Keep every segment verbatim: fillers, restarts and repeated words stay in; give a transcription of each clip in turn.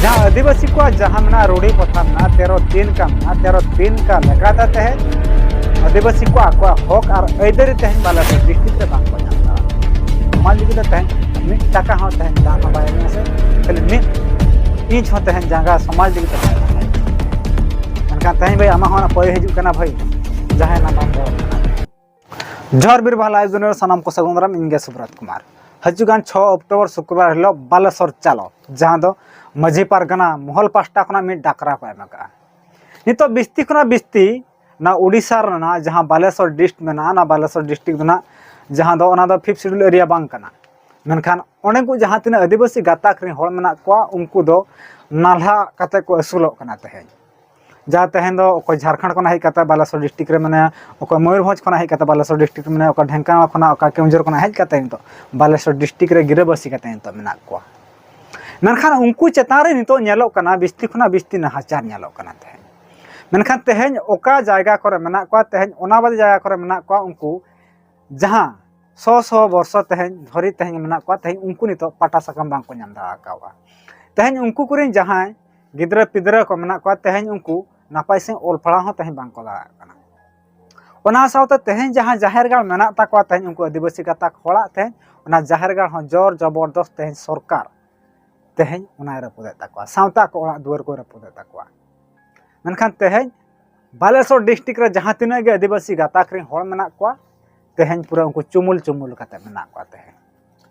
ᱡᱟᱦᱟᱸ ᱟᱹᱫᱤᱵᱟᱹᱥᱤ ᱠᱚᱣᱟᱜ ᱡᱟᱦᱟᱸ ᱢᱮᱱᱟᱜᱼᱟ, ᱨᱩᱲᱤ ᱯᱚᱛᱷᱟ ᱢᱮᱱᱟᱜᱼᱟ, ᱛᱮᱨᱚ ᱛᱤᱱ ᱠᱟ ᱢᱮᱱᱟᱜᱼᱟ, ᱛᱮᱨᱚ ᱛᱤᱱ ᱠᱟ ᱞᱮᱠᱟᱛᱮ ᱛᱮᱦᱮᱧ ᱟᱹᱫᱤᱵᱟᱹᱥᱤ ᱠᱚᱣᱟᱜ ᱟᱠᱚᱣᱟᱜ ᱦᱚᱠ ᱟᱨ ᱟᱹᱭᱫᱟᱹᱨᱤ ᱛᱮᱦᱮᱧ ᱵᱟᱞᱮᱥᱚᱨ ᱰᱤᱥᱴᱨᱤᱠᱴ ᱨᱮ ᱵᱟᱝ ᱠᱚ ᱧᱟᱢ ᱮᱫᱟ᱾ ᱥᱚᱢᱟᱡᱽ ᱞᱟᱹᱜᱤᱫ ᱛᱮ ᱛᱮᱦᱮᱧ ᱢᱤᱫ ᱴᱟᱠᱟ ᱦᱚᱸ ᱛᱮᱦᱮᱧ ᱫᱟᱱ ᱦᱚᱸ ᱵᱟᱭ ᱮᱢᱟ ᱥᱮ ᱠᱷᱟᱹᱞᱤ ᱢᱤᱫ ᱤᱧ ᱦᱚᱸ ᱛᱮᱦᱮᱧ ᱡᱟᱸᱜᱟ ᱥᱚᱢᱟᱡᱽ ᱞᱟᱹᱜᱤᱫ ᱛᱮ ᱵᱟᱭ ᱮᱢᱟ᱾ ᱢᱮᱱᱠᱷᱟᱱ ᱛᱮᱦᱮᱧ ᱵᱷᱟᱹᱭ ᱟᱢᱟᱜ ᱦᱚᱸ ᱚᱱᱟ ᱯᱟᱹᱭ ᱦᱤᱡᱩᱜ ᱠᱟᱱᱟ ᱵᱷᱟᱹᱭ, ᱡᱟᱦᱟᱸᱭ ᱱᱟᱢᱵᱟᱨ ᱫᱚ ᱡᱚᱦᱟᱨ ᱵᱤᱨ ᱵᱟᱦᱟ ᱞᱟᱭᱤᱵᱷ ᱫᱩᱱᱤᱭᱟᱹ ᱨᱮ ᱥᱟᱱᱟᱢ ᱠᱚ ᱥᱟᱹᱜᱩᱱ ᱫᱟᱨᱟᱢ, ᱤᱧ ᱜᱮ ᱥᱩᱵᱨᱚᱛ ᱠᱩᱢᱟᱨ᱾ ᱦᱤᱡᱩᱜ ᱠᱟᱱ ᱪᱷᱚ ᱚᱠᱴᱳᱵᱚᱨ ᱥᱩᱠᱨᱵᱟᱨ ᱦᱤᱞᱳᱜ ᱵᱟᱞᱮᱥᱚᱨ ᱪᱟᱞᱚ, ᱡᱟᱦᱟᱸ ᱫᱚ ᱢᱟᱹᱡᱷᱤ ᱯᱟᱨᱜᱟᱱᱟ ᱢᱚᱦᱚᱞ ᱯᱟᱦᱴᱟ ᱠᱷᱚᱱᱟᱜ ᱢᱤᱫ ᱰᱟᱠᱨᱟ ᱠᱚ ᱮᱢ ᱟᱠᱟᱫᱼᱟ᱾ ᱱᱤᱛᱚᱜ ᱵᱤᱥᱛᱤ ᱠᱷᱚᱱᱟᱜ ᱵᱤᱥᱛᱤ ᱚᱱᱟ ᱳᱰᱤᱥᱟ ᱨᱮᱱᱟᱜ ᱡᱟᱦᱟᱸ ᱵᱟᱞᱮᱥᱚᱨ ᱰᱤᱥᱴ ᱢᱮᱱᱟᱜᱼᱟ, ᱚᱱᱟ ᱵᱟᱞᱮᱥᱚᱨ ᱰᱤᱥᱴᱨᱤᱠᱴ ᱫᱚ ᱱᱟᱜ ᱡᱟᱦᱟᱸ ᱫᱚ ᱚᱱᱟ ᱫᱚ ᱯᱷᱤᱯᱛᱷ ᱥᱤᱰᱩᱞ ᱮᱨᱤᱭᱟ ᱵᱟᱝ ᱠᱟᱱᱟ᱾ ᱢᱮᱱᱠᱷᱟᱱ ᱚᱸᱰᱮ ᱠᱚ ᱡᱟᱦᱟᱸ ᱛᱤᱱᱟᱹᱜ ᱟᱹᱫᱤᱵᱟᱹᱥᱤ ᱜᱟᱛᱟᱠ ᱨᱮᱱ ᱦᱚᱲ ᱢᱮᱱᱟᱜ ᱠᱚᱣᱟ, ᱩᱱᱠᱩ ᱫᱚ ᱱᱟᱞᱦᱟ ᱠᱟᱛᱮ ᱠᱚ ᱟᱹᱥᱩᱞᱚᱜ ᱠᱟᱱᱟ ᱛᱮᱦᱮᱧ᱾ ᱡᱟᱦᱟᱸ ᱛᱮᱦᱮᱧ ᱫᱚ ᱚᱠᱚᱭ ᱡᱷᱟᱲᱠᱷᱚᱸᱰ ᱠᱷᱚᱱᱟᱜ ᱦᱮᱡ ᱠᱟᱛᱮ ᱵᱟᱞᱮᱥᱚᱨ ᱰᱤᱥᱴᱨᱤᱠᱴ ᱨᱮ ᱢᱮᱱᱟᱭᱟ, ᱚᱠᱚᱭ ᱢᱚᱭᱩᱨᱵᱷᱚᱸᱡᱽ ᱠᱷᱚᱱᱟᱜ ᱦᱮᱡ ᱠᱟᱛᱮ ᱵᱟᱞᱮᱥᱚᱨ ᱰᱤᱥᱴᱨᱤᱠᱴ ᱨᱮ ᱢᱮᱱᱟᱭᱟ, ᱚᱠᱚᱭ ᱰᱷᱮᱝᱠᱟᱱᱟᱞ ᱠᱷᱚᱱᱟᱜ, ᱚᱠᱟ ᱠᱮᱣᱚᱱᱡᱷᱚᱨ ᱠᱷᱚᱱᱟᱜ ᱦᱮᱡ ᱠᱟᱛᱮ ᱱᱤᱛᱚᱜ ᱵᱟᱞᱮᱥᱚᱨ ᱰᱤᱥᱴᱨᱤᱠᱴ ᱨᱮ ᱜᱤᱨᱟᱹᱵᱟᱹᱥᱤ ᱠᱟᱛᱮ ᱱᱤᱛᱚᱜ ᱢᱮᱱᱟᱜ ᱠᱚᱣᱟ᱾ ᱢᱮᱱᱠᱷᱟᱱ ᱩᱱᱠᱩ ᱪᱮᱛᱟᱱ ᱨᱮ ᱱᱤᱛᱚᱜ ᱧᱮᱞᱚᱜ ᱠᱟᱱᱟ, ᱵᱤᱥᱛᱤ ᱠᱷᱚᱱᱟᱜ ᱵᱤᱥᱛᱤ ᱱᱟᱦᱟᱪᱟᱨ ᱧᱮᱞᱚᱜ ᱠᱟᱱᱟ ᱛᱮᱦᱮᱧ᱾ ᱢᱮᱱᱠᱷᱟᱱ ᱛᱮᱦᱮᱧ ᱚᱠᱟ ᱡᱟᱭᱜᱟ ᱠᱚᱨᱮ ᱢᱮᱱᱟᱜ ᱠᱚᱣᱟ, ᱛᱮᱦᱮᱧ ᱚᱱᱟ ᱵᱟᱫᱮ ᱡᱟᱭᱜᱟ ᱠᱚᱨᱮ ᱢᱮᱱᱟᱜ ᱠᱚᱣᱟ, ᱩᱱᱠᱩ ᱡᱟᱦᱟᱸ ᱥᱚ ᱥᱚ ᱵᱚᱨᱥᱚ ᱛᱮᱦᱮᱧ ᱫᱷᱚᱨᱤ ᱛᱮᱦᱮᱧ ᱢᱮᱱᱟᱜ ᱠᱚᱣᱟ, ᱛᱮᱦᱮᱧ ᱩᱱᱠᱩ ᱱᱤᱛᱚᱜ ᱯᱟᱴᱟ ᱥᱟᱠᱟᱢ ᱵᱟᱝ ᱠᱚ ᱧᱟᱢ ᱫᱟᱲᱮ ᱟᱠᱟᱫᱼᱟ᱾ ᱛᱮᱦᱮᱧ ᱩᱱᱠᱩ ᱠᱚᱨᱮᱱ ᱡᱟᱦᱟᱸᱭ ᱜᱤᱫᱽᱨᱟᱹ ᱯᱤᱫᱽᱨᱟᱹ ᱠᱚ ᱢᱮᱱᱟᱜ ᱠᱚᱣᱟ, ᱛᱮᱦᱮᱧ ᱩᱱᱠᱩ ᱱᱟᱯᱟᱭ ᱥᱟᱺᱦᱤᱡ ᱚᱞ ᱯᱟᱲᱦᱟᱣ ᱦᱚᱸ ᱛᱮᱦᱮᱧ ᱵᱟᱝ ᱠᱚ ᱫᱟᱲᱮᱭᱟᱜ ᱠᱟᱱᱟ᱾ ᱚᱱᱟ ᱥᱟᱶᱛᱮ ᱛᱮᱦᱮᱧ ᱡᱟᱦᱟᱸ ᱡᱟᱦᱮᱨ ᱜᱟᱲ ᱢᱮᱱᱟᱜ ᱛᱟᱠᱚᱣᱟ, ᱛᱮᱦᱮᱧ ᱩᱱᱠᱩ ᱟᱹᱫᱤᱵᱟᱹᱥᱤ ᱜᱟᱛᱟᱠ ᱦᱚᱲᱟᱜ ᱛᱮᱦᱮᱧ ᱚᱱᱟ ᱡᱟᱦᱮᱨ ᱜᱟᱲ ᱦᱚᱸ ᱡᱳᱨ ᱡᱚᱵᱚᱨᱫᱚᱥ ᱛᱮᱦᱮᱧ ᱥᱚᱨᱠᱟᱨ ᱛᱮᱦᱮᱧ ᱚᱱᱟᱭ ᱨᱟᱹᱯᱩᱫᱮᱫ ᱛᱟᱠᱚᱣᱟ, ᱥᱟᱶᱛᱮ ᱟᱠᱚ ᱚᱲᱟᱜ ᱫᱩᱣᱟᱹᱨ ᱠᱚᱭ ᱨᱟᱹᱯᱩᱫᱮᱫ ᱛᱟᱠᱚᱣᱟ᱾ ᱢᱮᱱᱠᱷᱟᱱ ᱛᱮᱦᱮᱧ ᱵᱟᱞᱮᱥᱚᱨ ᱰᱤᱥᱴᱨᱤᱠᱴ ᱨᱮ ᱡᱟᱦᱟᱸ ᱛᱤᱱᱟᱹᱜ ᱜᱮ ᱟᱹᱫᱤᱵᱟᱹᱥᱤ ᱜᱟᱛᱟᱠ ᱨᱮᱱ ᱦᱚᱲ ᱢᱮᱱᱟᱜ ᱠᱚᱣᱟ, ᱛᱮᱦᱮᱧ ᱯᱩᱨᱟᱹ ᱩᱱᱠᱩ ᱪᱩᱢᱩᱞ ᱪᱩᱢᱩᱞ ᱠᱟᱛᱮ ᱢᱮᱱᱟᱜ ᱠᱚᱣᱟ ᱛᱮᱦᱮᱧ᱾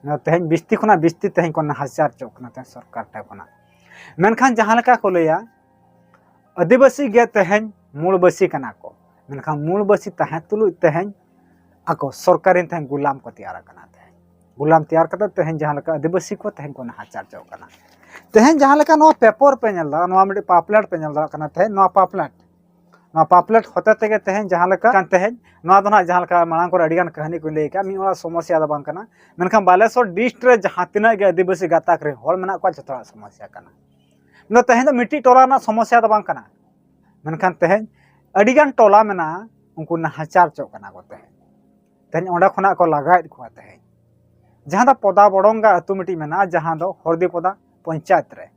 ᱱᱚᱣᱟ ᱛᱮᱦᱮᱧ ᱵᱤᱥᱛᱤ ᱠᱷᱚᱱᱟᱜ ᱵᱤᱥᱛᱤ ᱛᱮᱦᱮᱧ ᱠᱚ ᱱᱟᱦᱟᱪᱟᱨ ᱦᱚᱪᱚᱜ ᱠᱟᱱᱟ ᱛᱮᱦᱮᱧ ᱥᱚᱨᱠᱟᱨ ᱴᱷᱮᱱ ᱠᱷᱚᱱᱟᱜ᱾ ᱢᱮᱱᱠᱷᱟᱱ ᱡᱟᱦᱟᱸ ᱞᱮᱠᱟ ᱠᱚ ᱞᱟᱹᱭᱟ, ᱟᱹᱫᱤᱵᱟᱹᱥᱤ ᱜᱮ ᱛᱮᱦᱮᱧ ᱢᱩᱞᱵᱟᱹᱥᱤ ᱠᱟᱱᱟ ᱠᱚ, ᱢᱮᱱᱠᱷᱟᱱ ᱢᱩᱞᱵᱟᱹᱥᱤ ᱛᱟᱦᱮᱸ ᱛᱩᱞᱩᱡ ᱛᱮᱦᱮᱧ ᱟᱠᱚ ᱥᱚᱨᱠᱟᱨᱤᱱ ᱛᱮᱦᱮᱧ ᱜᱩᱞᱟᱢ ᱠᱚ ᱛᱮᱭᱟᱨ ᱟᱠᱟᱱᱟ᱾ ᱛᱮᱦᱮᱧ ᱜᱩᱞᱟᱢ ᱛᱮᱭᱟᱨ ᱠᱟᱛᱮ ᱛᱮᱦᱮᱧ ᱡᱟᱦᱟᱸ ᱞᱮᱠᱟ ᱟᱹᱫᱤᱵᱟᱹᱥᱤ ᱠᱚ ᱛᱮᱦᱮᱧ ᱠᱚ ᱱᱟᱦᱟᱪᱟᱨ ᱦᱚᱪᱚᱜ ᱠᱟᱱᱟ᱾ ᱛᱮᱦᱮᱧ ᱡᱟᱦᱟᱸ ᱞᱮᱠᱟ ᱱᱚᱣᱟ ᱯᱮᱯᱚᱨ ᱯᱮ ᱧᱮᱞ ᱮᱫᱟ, ᱱᱚᱣᱟ ᱢᱤᱫᱴᱤᱡ ᱯᱟᱯᱞᱮᱴ ᱯᱮ ᱧᱮᱞ ᱫᱟᱲᱮᱭᱟᱜ ᱠᱟᱱᱟ, ᱛᱮᱦᱮᱧ ᱱᱚᱣᱟ ᱯᱟᱯᱞᱮᱴ, ᱱᱚᱣᱟ ᱯᱟᱯᱞᱮᱴ ᱦᱚᱛᱮ ᱛᱮᱜᱮ ᱛᱮᱦᱮᱧ ᱡᱟᱦᱟᱸ ᱞᱮᱠᱟ ᱠᱟᱱ ᱛᱮᱦᱮᱧ, ᱱᱚᱣᱟ ᱫᱚ ᱱᱟᱦᱟᱜ ᱡᱟᱦᱟᱸ ᱞᱮᱠᱟ ᱢᱟᱲᱟᱝ ᱠᱚᱨᱮ ᱟᱹᱰᱤᱜᱟᱱ ᱠᱟᱹᱦᱱᱤ ᱠᱚᱧ ᱞᱟᱹᱭ ᱠᱟᱜᱼᱟ, ᱢᱤᱫ ᱦᱚᱲᱟᱜ ᱥᱚᱢᱚᱥᱥᱟ ᱫᱚ ᱵᱟᱝ ᱠᱟᱱᱟ, ᱢᱮᱱᱠᱷᱟᱱ ᱵᱟᱞᱮᱥᱚᱨ ᱰᱤᱥᱴ ᱨᱮ ᱡᱟᱦᱟᱸ ᱛᱤᱱᱟᱹᱜ ᱜᱮ ᱟᱹᱫᱤᱵᱟᱹᱥᱤ ᱜᱟᱛᱟᱠ ᱨᱮ ᱦᱚᱲ ᱢᱮᱱᱟᱜ ᱠᱚᱣᱟ, ᱡᱚᱛᱚ ᱦᱚᱲᱟᱜ ᱥᱚᱢᱚᱥᱥᱟ ᱠᱟᱱᱟ᱾ ᱱᱚᱣᱟ ᱛᱮᱦᱮᱧ ᱫᱚ ᱢᱤᱫᱴᱤᱡ ᱴᱚᱞᱟ ᱨᱮᱱᱟᱜ ᱥᱚᱢᱚᱥᱥᱟ ᱫᱚ ᱵᱟᱝ ᱠᱟᱱᱟ, ᱢᱮᱱᱠᱷᱟᱱ ᱛᱮᱦᱮᱧ ᱟᱹᱰᱤᱜᱟᱱ ᱴᱚᱞᱟ ᱢᱮᱱᱟᱜᱼᱟ, ᱩᱱᱠᱩ ᱱᱟᱦᱟᱪᱟᱨ ᱦᱚᱪᱚᱜ ᱠᱟᱱᱟ ᱠᱚ ᱛᱮᱦᱮᱧ᱾ ᱛᱮᱦᱮᱧ ᱚᱸᱰᱮ ᱠᱷᱚᱱᱟᱜ ᱠᱚ ᱞᱟᱜᱟᱭᱮᱫ ᱠᱚᱣᱟ ᱛᱮᱦᱮᱧ᱾ ᱡᱟᱦᱟᱸ ᱫᱚ ᱯᱚᱫᱟ ᱵᱚᱲᱚᱝᱜᱟ ᱟᱹᱛᱩ ᱢᱤᱫᱴᱤᱡ ᱢᱮᱱᱟᱜᱼᱟ, ᱡᱟᱦᱟᱸ ᱫᱚ ᱦᱚᱨᱫᱤᱯᱚᱫᱟ ᱯᱚᱧᱪᱟᱭᱮᱛ ᱨᱮ᱾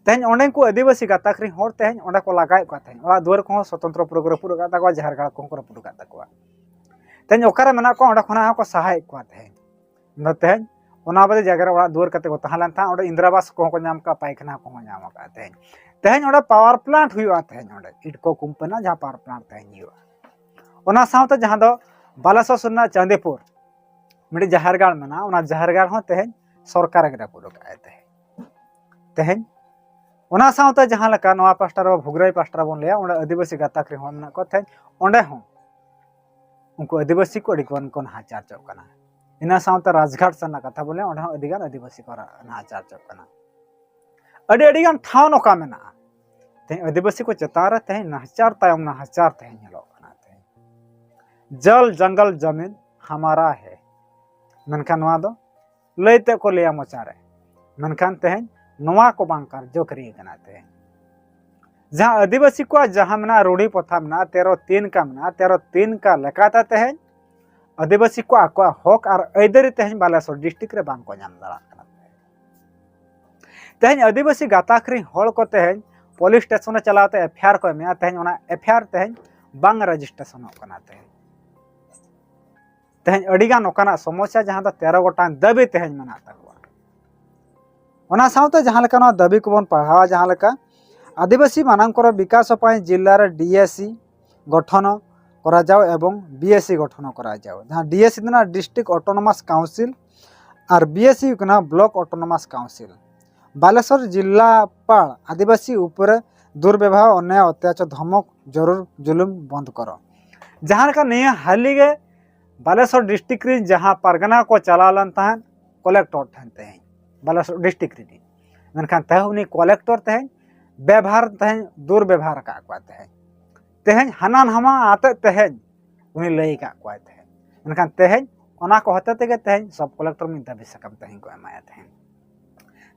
ᱛᱮᱦᱮᱧ ᱚᱸᱰᱮ ᱠᱚ ᱟᱹᱫᱤᱵᱟᱹᱥᱤ ᱜᱟᱛᱟᱠ ᱨᱮᱱ ᱦᱚᱲ ᱛᱮᱦᱮᱧ ᱚᱸᱰᱮ ᱠᱚ ᱞᱟᱜᱟᱭᱮᱫ ᱠᱚᱣᱟ, ᱛᱮᱦᱮᱧ ᱚᱲᱟᱜ ᱫᱩᱣᱟᱹᱨ ᱠᱚᱦᱚᱸ ᱥᱚᱛᱚᱱᱛᱨᱚ ᱯᱩᱨᱟᱹ ᱠᱚ ᱨᱟᱹᱯᱩᱫ ᱟᱠᱟᱫ ᱛᱟᱠᱚᱣᱟ, ᱡᱟᱦᱮᱨ ᱜᱟᱲ ᱠᱚᱦᱚᱸ ᱠᱚ ᱨᱟᱹᱯᱩᱫ ᱟᱠᱟᱫ ᱛᱟᱠᱚᱣᱟ᱾ ᱛᱮᱦᱮᱧ ᱚᱠᱟᱨᱮ ᱢᱮᱱᱟᱜ ᱠᱚᱣᱟ ᱚᱸᱰᱮ ᱠᱷᱚᱱᱟᱜ ᱦᱚᱸᱠᱚ ᱥᱟᱦᱟᱭᱮᱫ ᱠᱚᱣᱟ ᱛᱮᱦᱮᱧ᱾ ᱚᱸᱰᱮ ᱛᱮᱦᱮᱧ ᱚᱱᱟ ᱵᱟᱫᱮ ᱡᱟᱭᱜᱟ ᱨᱮ ᱚᱲᱟᱜ ᱫᱩᱣᱟᱹᱨ ᱠᱟᱛᱮ ᱠᱚ ᱛᱟᱦᱮᱸ ᱞᱮᱱ ᱛᱟᱦᱮᱸᱫ, ᱚᱸᱰᱮ ᱤᱱᱫᱨᱟᱵᱟᱥ ᱠᱚᱦᱚᱸ ᱠᱚ ᱧᱟᱢ ᱠᱟᱜᱼᱟ, ᱯᱟᱭᱠᱷᱟᱱᱟ ᱠᱚᱦᱚᱸ ᱧᱟᱢ ᱟᱠᱟᱫᱼᱟ ᱛᱮᱦᱮᱧ᱾ ᱛᱮᱦᱮᱧ ᱚᱸᱰᱮ power plant ᱦᱩᱭᱩᱜᱼᱟ, ᱛᱮᱦᱮᱧ ᱚᱸᱰᱮ ᱤᱴᱠᱳ ᱠᱳᱢᱯᱟᱱᱤ ᱡᱟᱦᱟᱸ power plant ᱛᱮᱦᱮᱧ ᱦᱩᱭᱩᱜᱼᱟ᱾ ᱚᱱᱟ ᱥᱟᱶᱛᱮ ᱡᱟᱦᱟᱸ ᱫᱚ ᱵᱟᱞᱮᱥᱚᱨ ᱥᱩᱨ ᱨᱮᱱᱟᱜ ᱪᱟᱸᱫᱤᱯᱩᱨ ᱢᱤᱫᱴᱤᱡ ᱡᱟᱦᱮᱨ ᱜᱟᱲ ᱢᱮᱱᱟᱜᱼᱟ, ᱚᱱᱟ ᱡᱟᱦᱮᱨ ᱜᱟᱲ ᱦᱚᱸ ᱛᱮᱦᱮᱧ ᱥᱚᱨᱠᱟᱨ ᱜᱮ ᱨᱟᱹᱯᱩᱫ ᱟᱠᱟᱫᱼᱟᱭ ᱛᱮᱦᱮᱧ᱾ ᱛᱮᱦᱮᱧ ᱚᱱᱟ ᱥᱟᱶᱛᱮ ᱡᱟᱦᱟᱸ ᱞᱮᱠᱟ ᱱᱚᱣᱟ ᱯᱟᱥᱴᱟ ᱨᱮ ᱵᱷᱩᱜᱽᱨᱟᱹᱭ ᱯᱟᱥᱴᱟ ᱨᱮ ᱵᱚᱱ ᱞᱟᱹᱭᱟ, ᱚᱸᱰᱮ ᱟᱹᱫᱤᱵᱟᱹᱥᱤ ᱜᱟᱛᱟᱠ ᱨᱮᱱ ᱦᱚᱲ ᱢᱮᱱᱟᱜ ᱠᱚᱣᱟ ᱛᱮᱦᱮᱧ, ᱚᱸᱰᱮ ᱦᱚᱸ ᱩᱱᱠᱩ ᱟᱹᱫᱤᱵᱟᱹᱥᱤ ᱠᱚ ᱟᱹᱰᱤ ᱜᱟᱱ ᱠᱚ ᱱᱟᱦᱟᱪᱟᱨ ᱪᱚᱜ ᱠᱟᱱᱟ᱾ ᱤᱱᱟᱹ ᱥᱟᱶᱛᱮ ᱨᱟᱡᱽᱜᱷᱟᱴ ᱥᱮᱱ ᱨᱮᱱᱟᱜ ᱠᱟᱛᱷᱟ ᱵᱚᱞᱮ, ᱚᱸᱰᱮ ᱦᱚᱸ ᱟᱹᱰᱤ ᱜᱟᱱ ᱟᱹᱫᱤᱵᱟᱹᱥᱤ ᱠᱚ ᱱᱟᱦᱟᱪᱟᱨ ᱪᱚᱜ ᱠᱟᱱᱟ᱾ ᱟᱹᱰᱤ ᱟᱹᱰᱤ ᱜᱟᱱ ᱴᱷᱟᱶ ᱱᱚᱝᱠᱟ ᱢᱮᱱᱟᱜᱼᱟ᱾ ᱛᱮᱦᱮᱧ ᱟᱹᱫᱤᱵᱟᱹᱥᱤ ᱠᱚ ᱪᱮᱛᱟᱱ ᱨᱮ ᱛᱮᱦᱮᱧ ᱱᱟᱦᱟᱪᱟᱨ ᱛᱟᱭᱚᱢ ᱱᱟᱦᱟᱪᱟᱨ ᱛᱮᱦᱮᱧ ᱧᱮᱞᱚᱜ ᱠᱟᱱᱟ᱾ ᱛᱮᱦᱮᱧ ᱡᱚᱞ ᱡᱚᱝᱜᱚᱞ ᱡᱟᱢᱤᱱ ᱦᱟᱢᱟᱨᱟ ᱦᱮ, ᱢᱮᱱᱠᱷᱟᱱ ᱱᱚᱣᱟ ᱫᱚ ᱞᱟᱹᱭ ᱛᱮ ᱠᱚ ᱞᱟᱹᱭᱟ ᱢᱚᱪᱟ ᱨᱮ, ᱢᱮᱱᱠᱷᱟᱱ ᱛᱮᱦᱮᱧ ᱱᱚᱣᱟ ᱠᱚ ᱵᱟᱝ ᱠᱟᱨᱡᱚᱠᱟᱨᱤ ᱠᱟᱱᱟ᱾ ᱛᱮᱦᱮᱧ ᱡᱟᱦᱟᱸ ᱟᱹᱫᱤᱵᱟᱹᱥᱤ ᱠᱚᱣᱟᱜ ᱡᱟᱦᱟᱸ ᱢᱮᱱᱟᱜᱼᱟ, ᱨᱩᱲᱤ ᱯᱚᱛᱷᱟ ᱢᱮᱱᱟᱜᱼᱟ, ᱛᱮᱨᱚ ᱛᱤᱱ ᱠᱟ ᱢᱮᱱᱟᱜᱼᱟ, ᱛᱮᱨᱚ ᱛᱤᱱ ᱠᱟ ᱞᱮᱠᱟᱛᱮ ᱛᱮᱦᱮᱧ ᱟᱹᱫᱤᱵᱟᱹᱥᱤ ᱠᱚ ᱟᱠᱚᱣᱟᱜ ᱦᱚᱠ ᱟᱨ ᱟᱹᱭᱫᱟᱹᱨᱤ ᱛᱮᱦᱮᱧ ᱵᱟᱞᱮᱥᱚᱨ ᱰᱤᱥᱴᱨᱤᱠᱴ ᱨᱮ ᱵᱟᱝ ᱠᱚ ᱧᱟᱢ ᱫᱟᱲᱮᱭᱟᱜ ᱠᱟᱱᱟ᱾ ᱛᱮᱦᱮᱧ ᱟᱹᱫᱤᱵᱟᱹᱥᱤ ᱜᱟᱛᱟᱠ ᱨᱮᱱ ᱦᱚᱲ ᱠᱚ ᱛᱮᱦᱮᱧ ᱯᱩᱞᱤᱥ ᱥᱴᱮᱥᱚᱱ ᱨᱮ ᱪᱟᱞᱟᱣ ᱛᱮ ᱮᱯᱷ ᱟᱭ ᱟᱨ ᱠᱚ ᱮᱢᱮᱜᱼᱟ, ᱛᱮᱦᱮᱧ ᱚᱱᱟ ᱮᱯᱷ ᱟᱭ ᱟᱨ ᱛᱮᱦᱮᱧ ᱵᱟᱝ ᱨᱮᱡᱤᱥᱴᱨᱮᱥᱚᱱᱚᱜ ᱠᱟᱱᱟ᱾ ᱛᱮᱦᱮᱧ ᱛᱮᱦᱮᱧ ᱟᱹᱰᱤᱜᱟᱱ ᱚᱱᱠᱟᱱᱟᱜ ᱥᱚᱢᱚᱥᱥᱟ ᱡᱟᱦᱟᱸ ᱫᱚ ᱛᱮᱨᱚ ᱜᱚᱴᱟᱝ ᱫᱟᱹᱵᱤ ᱛᱮᱦᱮᱧ ᱢᱮᱱᱟᱜ ᱛᱟᱠᱚᱣᱟ᱾ ᱚᱱᱟ ᱥᱟᱶᱛᱮ ᱡᱟᱦᱟᱸ ᱞᱮᱠᱟ ᱱᱚᱣᱟ ᱫᱟᱹᱵᱤ ᱠᱚᱵᱚᱱ ᱯᱟᱲᱦᱟᱣᱟ, ᱡᱟᱦᱟᱸ ᱞᱮᱠᱟ ᱟᱹᱫᱤᱵᱟᱹᱥᱤ ᱢᱟᱱᱟᱝᱠᱚᱨ ᱵᱤᱠᱟᱥ ᱯᱟᱭ ᱡᱤᱞᱟ ᱨᱮ ᱰᱤ ᱮ ᱥᱤ ᱜᱚᱴᱷᱚᱱ ᱠᱚᱨᱟᱣ ᱡᱟᱣ ᱮᱵᱚᱝ ᱵᱤ ᱮ ᱥᱤ ᱜᱚᱴᱷᱚᱱ ᱠᱚᱨᱟᱣ ᱡᱟᱣ, ᱡᱟᱦᱟᱸ ᱰᱤ ᱮ ᱥᱤ ᱫᱚ ᱱᱟᱜ ᱰᱤᱥᱴᱨᱤᱠᱴ ᱚᱴᱳᱱᱚᱢᱟᱥ ᱠᱟᱣᱩᱱᱥᱤᱞ ᱟᱨ ᱵᱤ ᱮ ᱥᱤ ᱦᱩᱭᱩᱜ ᱠᱟᱱᱟ ᱵᱞᱚᱠ ᱚᱴᱳᱱᱚᱢᱟᱥ ᱠᱟᱣᱩᱱᱥᱤᱞ᱾ ᱵᱟᱞᱮᱥᱚᱨ ᱡᱤᱞᱟᱯᱟᱲ ᱟᱹᱫᱤᱵᱟᱹᱥᱤ ᱩᱯᱚᱨᱮ ᱫᱩᱨᱵᱮᱵᱚᱦᱟᱨ, ᱚᱱᱱᱭᱟᱭ, ᱚᱛᱛᱟᱪᱟᱨ, ᱫᱷᱚᱢᱚᱠ, ᱡᱚᱨᱩᱨ ᱡᱩᱞᱩᱢ ᱵᱚᱱᱫ ᱠᱚᱨᱚ᱾ ᱡᱟᱦᱟᱸ ᱞᱮᱠᱟ ᱱᱤᱭᱟᱹ ᱦᱟᱹᱞᱤ ᱜᱮ ᱵᱟᱞᱮᱥᱚᱨ ᱰᱤᱥᱴᱨᱤᱠᱴ ᱨᱮᱱ ᱡᱟᱦᱟᱸ ᱯᱟᱨᱜᱟᱱᱟ ᱠᱚ ᱪᱟᱞᱟᱣ ᱞᱮᱱ ᱛᱟᱦᱮᱸᱫ ᱠᱚᱞᱮᱠᱴᱚᱨ ᱴᱷᱮᱱ ᱛᱮᱦᱮᱧ, ᱵᱟᱞᱮᱥᱚᱨ ᱰᱤᱥᱴᱨᱤᱠᱴ ᱨᱤᱱᱤᱡ, ᱢᱮᱱᱠᱷᱟᱱ ᱛᱮᱦᱮᱧ ᱩᱱᱤ ᱠᱚᱞᱮᱠᱴᱚᱨ ᱛᱮᱦᱮᱧ ᱵᱮᱵᱷᱟᱨ, ᱛᱮᱦᱮᱧ ᱫᱩᱨᱵᱮᱵᱷᱟᱨ ᱟᱠᱟᱫ ᱠᱚᱣᱟ᱾ ᱛᱮᱦᱮᱧ ᱛᱮᱦᱮᱧ ᱦᱟᱱᱟ ᱱᱟᱣᱟ ᱟᱛᱮᱫ ᱛᱮᱦᱮᱧ ᱩᱱᱤ ᱞᱟᱹᱭ ᱟᱠᱟᱫ ᱠᱚᱣᱟᱭ ᱛᱮᱦᱮᱧ, ᱢᱮᱱᱠᱷᱟᱱ ᱛᱮᱦᱮᱧ ᱚᱱᱟ ᱠᱚ ᱦᱚᱛᱮ ᱛᱮᱜᱮ ᱛᱮᱦᱮᱧ ᱥᱚᱵ ᱠᱚᱞᱮᱠᱴᱚᱨ ᱢᱤᱫ ᱫᱟᱹᱵᱤ ᱥᱟᱠᱟᱢ ᱛᱮᱦᱮᱧ ᱠᱚ ᱮᱢᱟᱭᱟ ᱛᱮᱦᱮᱧ᱾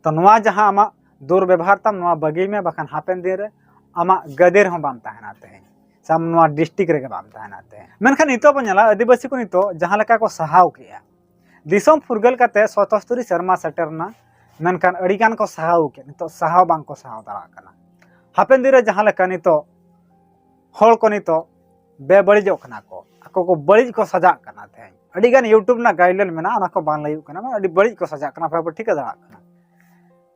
ᱛᱚ ᱱᱚᱣᱟ ᱡᱟᱦᱟᱸ ᱟᱢᱟᱜ ᱫᱩᱨᱵᱮᱵᱷᱟᱨ ᱛᱟᱢ, ᱱᱚᱣᱟ ᱵᱟᱹᱜᱤᱭ ᱢᱮ, ᱵᱟᱠᱷᱟᱱ ᱦᱟᱯᱮᱱ ᱫᱤᱱ ᱨᱮ ᱟᱢᱟᱜ ᱜᱟᱹᱫᱤ ᱨᱮᱦᱚᱸ ᱵᱟᱢ ᱛᱟᱦᱮᱱᱟ ᱛᱮᱦᱮᱧ, ᱥᱮ ᱟᱢ ᱱᱚᱣᱟ ᱰᱤᱥᱴᱨᱤᱠᱴ ᱨᱮᱜᱮ ᱵᱟᱢ ᱛᱟᱦᱮᱱᱟ ᱛᱮᱦᱮᱧ᱾ ᱢᱮᱱᱠᱷᱟᱱ ᱱᱤᱛᱚᱜ ᱵᱚᱱ ᱧᱮᱞᱟ, ᱟᱹᱫᱤᱵᱟᱹᱥᱤ ᱠᱚ ᱱᱤᱛᱚᱜ ᱡᱟᱦᱟᱸ ᱞᱮᱠᱟ ᱠᱚ ᱥᱟᱦᱟᱣ ᱠᱮᱜᱼᱟ, ᱫᱤᱥᱚᱢ ᱯᱷᱩᱨᱜᱟᱹᱞ ᱠᱟᱛᱮ ᱥᱚᱛᱚᱥᱛᱚᱨᱤ ᱥᱮᱨᱢᱟ ᱥᱮᱴᱮᱨ ᱮᱱᱟ, ᱢᱮᱱᱠᱷᱟᱱ ᱟᱹᱰᱤ ᱜᱟᱱ ᱠᱚ ᱥᱟᱦᱟᱣ ᱠᱮᱫ, ᱱᱤᱛᱚᱜ ᱥᱟᱦᱟᱣ ᱵᱟᱝ ᱠᱚ ᱥᱟᱦᱟᱣ ᱫᱟᱲᱮᱭᱟᱜ ᱠᱟᱱᱟ᱾ ᱦᱟᱯᱮᱱ ᱫᱤᱱ ᱨᱮ ᱡᱟᱦᱟᱸ ᱞᱮᱠᱟ ᱱᱤᱛᱚᱜ ᱦᱚᱲ ᱠᱚ ᱱᱤᱛᱚᱜ ᱵᱮᱵᱟᱹᱲᱤᱡᱚᱜ ᱠᱟᱱᱟ ᱠᱚ, ᱟᱠᱚ ᱠᱚ ᱵᱟᱹᱲᱤᱡ ᱠᱚ ᱥᱟᱡᱟᱜ ᱠᱟᱱᱟ᱾ ᱛᱮᱦᱮᱧ ᱟᱹᱰᱤ ᱜᱟᱱ YouTube ᱨᱮᱱᱟᱜ guideline ᱢᱮᱱᱟᱜᱼᱟ, ᱚᱱᱟ ᱠᱚ ᱵᱟᱝ ᱞᱟᱹᱭᱚᱜ ᱠᱟᱱᱟ, ᱢᱟᱱᱮ ᱟᱹᱰᱤ ᱵᱟᱹᱲᱤᱡ ᱠᱚ ᱥᱟᱡᱟᱜ ᱠᱟᱱᱟ, ᱟᱯᱮ ᱯᱮ ᱴᱷᱤᱠᱟᱹ ᱫᱟᱲᱮᱭᱟᱜ ᱠᱟᱱᱟ᱾